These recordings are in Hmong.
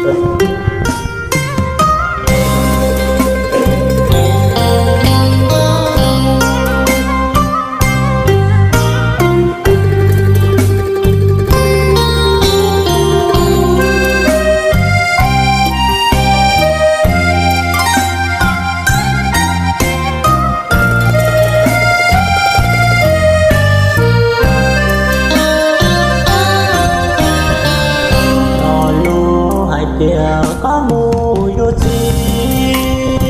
Lo lus hais tias koj mus yuav txiv,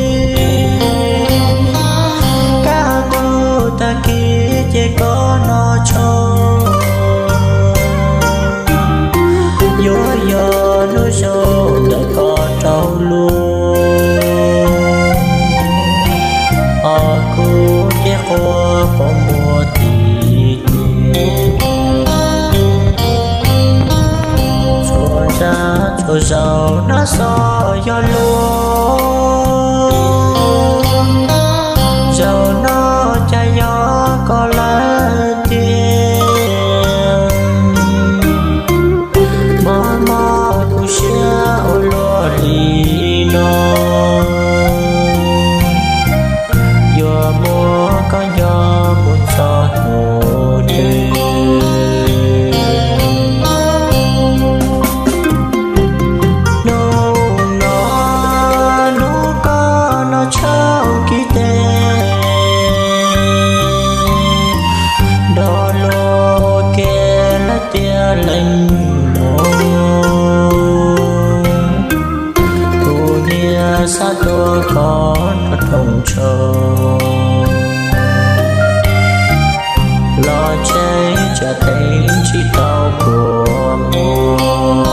kaj ntug tag kis ces koj noj tshauj. Yuav yog hnub zoo ntawm koj rau lub, ho kuv ces quaj quaj muag tim ces. Txhua zaj txhua zaus hnab xov yog luag, zaum no cas yog koj lawm tiag. Mob mob kuv siab ua luaj li no, yuav muab koj nco mus txog hnub twg. Hnub no hnub koj noj tshauj kiv tes, nrog luag ua ke lawm tiag leej no. Kuv niaj xav tuaj koj nrog rooj tshauj, los ntshai tsam teev tsis tau kua muag.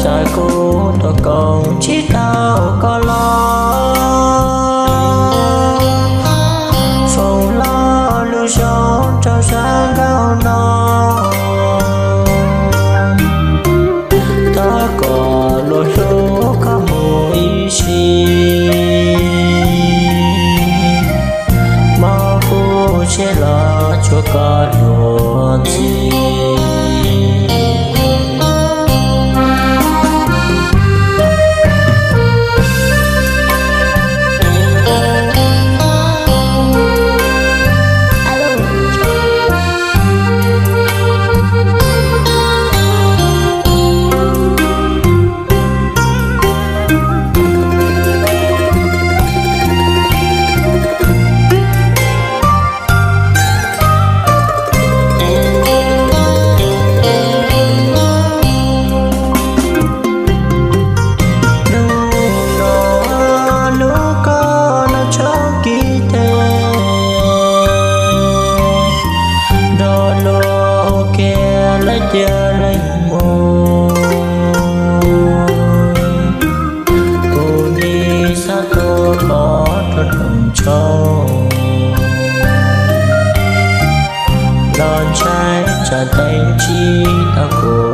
Txawm kuv tuaj koom tsis tau koj los, foom lo lus zoo rau zaj nkauj no, thov kom luag hlub koj mus ib sim. Mob kuv siab los tsuav koj luag ntxhi. Hnub no hnub koj noj tshauj kiv tes, nrog luag ua ke lawm tiag leej no. Kuv nim xav tuaj koj nrog rooj tshauj, los ntshai tsam teev tsis tau kua